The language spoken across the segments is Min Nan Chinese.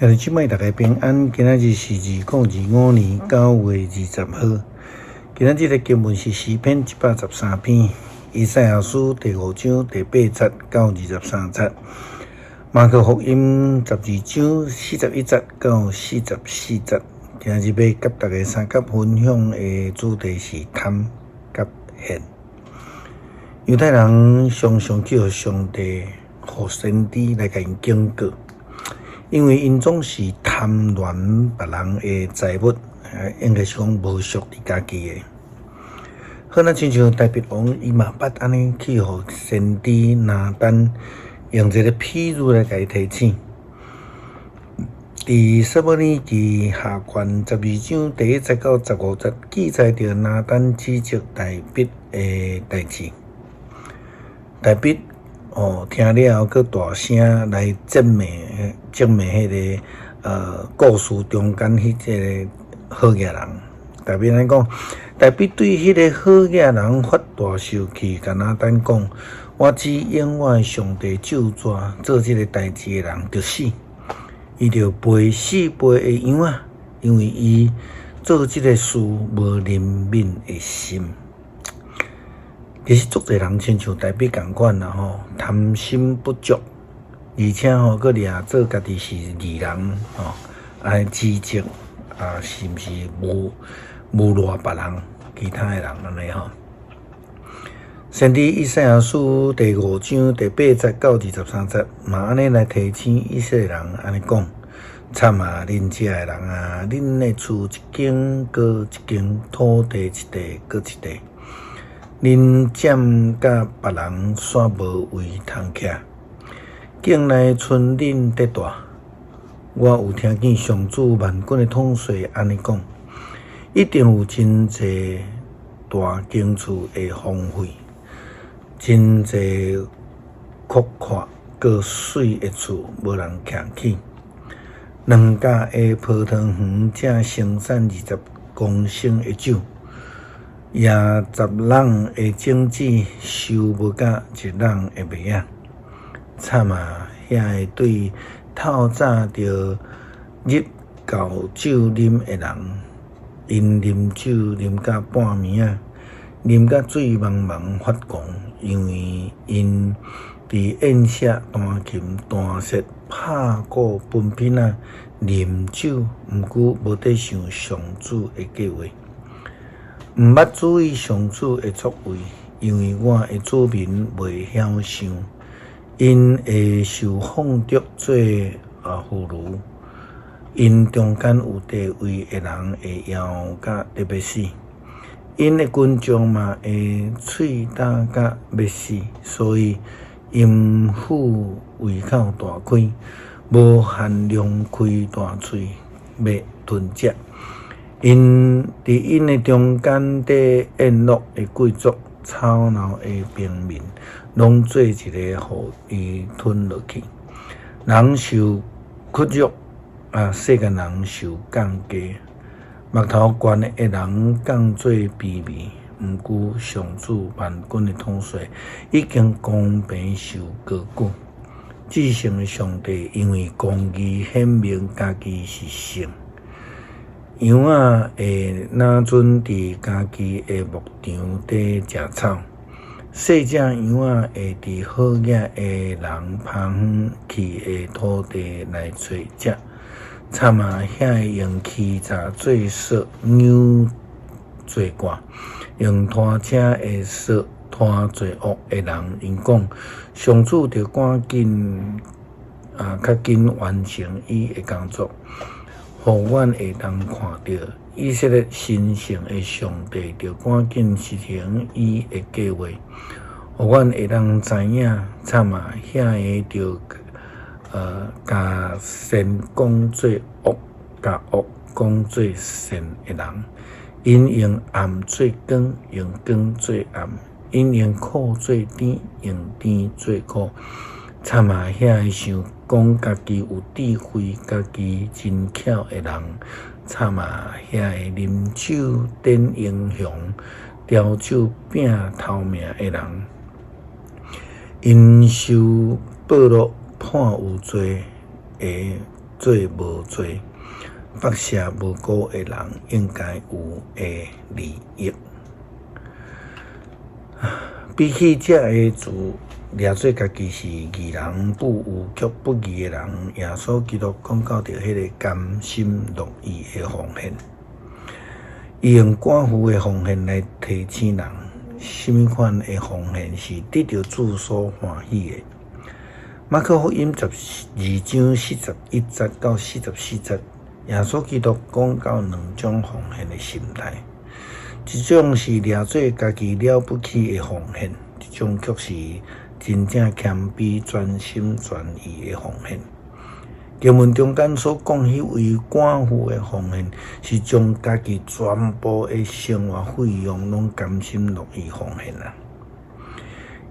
兄弟姊妹，大家平安。今仔日是2025年9月20號。今仔日的經文是詩篇113篇，以賽亞書第五章第八節到23節，馬可福音12章41節到44節。今仔日欲佮大家相佮分享的主題是貪佮獻。猶太人常常去予上帝予先知來共𪜶警告。因為𪜶總是貪戀別人的財物，應該是講無屬於家己的。好若親像大衛王，伊嘛捌按呢去予先知拿單用一个譬喻來共伊提醒。佇撒母耳記下卷12章第1節到15節記載著拿單指責大衛的代誌。大衛哦，聽了後，閣大聲來責罵、責罵彼个故事中間彼个好額人。大衛按呢講，大衛對彼个好額人發大受氣，共拿單講：我只應我的上帝咒詛做這个代誌的人，著死。伊著賠四倍的羊仔，因為伊做這个事無憐憫的心。其實足濟人親像大衛仝款啦吼，貪心不足，而且吼閣掠做家己是義人吼，按呢指責啊，是毋是侮辱別人、其他的人按呢吼。先知以賽亞書第五章第八節到23節，嘛按呢來提醒以色列人按呢講：慘啊，恁遮的人啊，恁的厝一間閣一間，土地一塊閣一塊。恁佔甲別人煞無位通徛，境內村鎮得大。我有聽見上主萬軍的統帥按呢講，一定有真濟大間厝會荒廢，真濟闊闊閣媠的厝無人徛起。兩甲的葡萄園才生產20公升的酒。也10籠的種子收無甲一籠的麥仔。慘啊！遐个對透早就入厚酒啉的人，𪜶啉酒啉甲半暝仔，啉甲醉茫茫發狂，因為𪜶佇宴席彈琴彈瑟拍鼓歕品仔啉酒，毋過無綴想上主的計畫。毋捌注意上主的作為，因為我的子民袂曉想，𪜶會受放逐做俘虜，𪜶中間有地位的人會枵甲得欲死，𪜶的群眾嘛會喙焦甲欲死，所以淫婦胃口大開，無限量開大喙欲吞食。𪜶佇𪜶的中間佇宴樂的貴族、吵鬧的平民，攏做一个予伊吞落去。人受屈辱，啊，世間人受降低，目頭懸的人降做卑微。毋過上主萬軍的統帥已經公平受高舉，至聖的上帝因為公義顯明家己是聖。羊仔會若準佇家己的牧場底食草，細隻羊仔會佇好額的人拍遠去的土地來揣食。慘啊！遐个用欺詐做索扭做掛，用拖車的索拖罪惡的人，𪜶講上主著趕緊啊，較緊完成伊的工作。予阮會當看著以色列神聖的上帝，著趕緊實行伊的計劃，予阮會當知影。慘啊！遐个著共善講做惡，共惡講做善的人，𪜶用暗做光，用光做暗，𪜶用苦做甜，用甜做苦。慘啊！遐个想講家己有智慧、家己真巧的人，慘啊！遐个啉酒展英雄、調酒拚頭名的人，𪜶受報落判有罪，會做無罪、縛舍無辜的人應該有的利益。比起這个自掠做家己是義人、富有卻不義的人，耶穌基督講到著彼个甘心樂意的奉獻，伊用寡婦的奉獻來提醒人，啥物款的奉獻是得著主所歡喜的。馬可福音12章41節到44節，耶穌基督講到兩種奉獻的心態，一種是掠做家己了不起的奉獻，一種卻是真正謙卑、全心全意的奉獻。經文中間所講彼位寡婦的奉獻，是將家己全部的生活費用攏甘心樂意奉獻啊！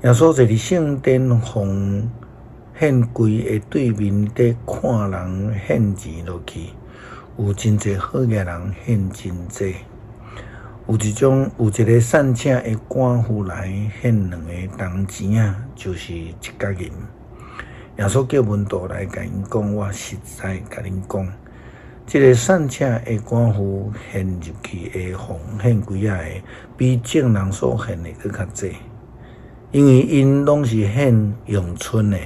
耶穌坐佇聖殿奉獻櫃的對面，佇看人獻錢落去，有真濟好額人獻真濟。有一種有一个散赤的寡婦來獻兩个銅錢仔，就是一角銀。耶穌叫門徒來共𪜶講：我實在共恁講，這个散赤的寡婦獻入去的奉獻櫃仔的，比眾人所獻的閣較濟，因為𪜶攏是獻用賰的。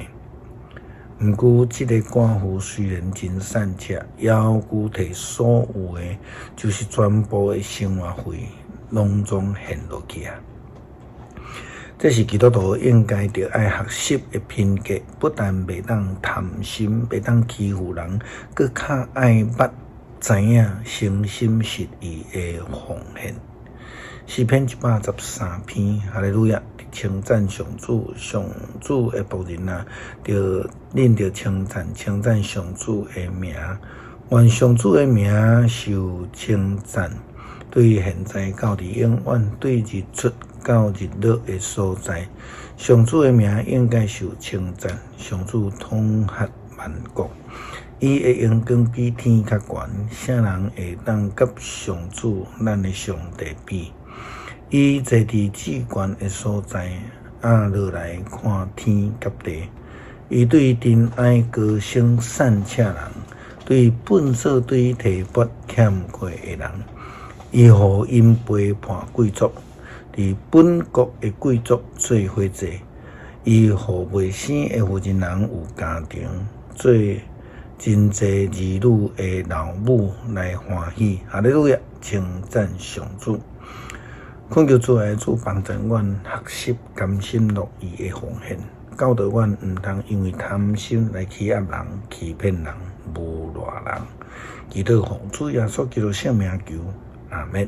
毋過，這个寡婦雖然真散赤，猶閣提所有的，就是全部的生活費，攏總獻落去啊！這是基督徒應該著愛學習的品格，不但袂當貪心，袂當欺負人，閣較愛捌知影誠心實意的奉獻。詩篇113篇，哈利路亞！稱讚上主，上主的僕人啊，著恁著稱讚稱讚上主的名，願上主的名受稱讚，對現在到佇永遠，對日出到日落的所在，上主的名應該受稱讚。上主統轄萬國，伊的榮光比天較懸，啥人會當佮上主咱的上帝比？伊坐佇至懸的所在，壓落來看天佮地。伊對塵埃高升散赤人，對糞掃堆提拔欠缺的人，伊予𪜶陪伴貴族，佇本國的貴族做伙坐。伊予未生的婦人人有家庭，做真濟兒女的老母來歡喜。哈利路亞，稱讚上主。懇求主愛主幫助阮學習甘心樂意的奉獻，教導阮毋通因為貪心來欺壓人、欺騙人、侮辱人。祈禱奉主耶穌基督聖名求，阿們。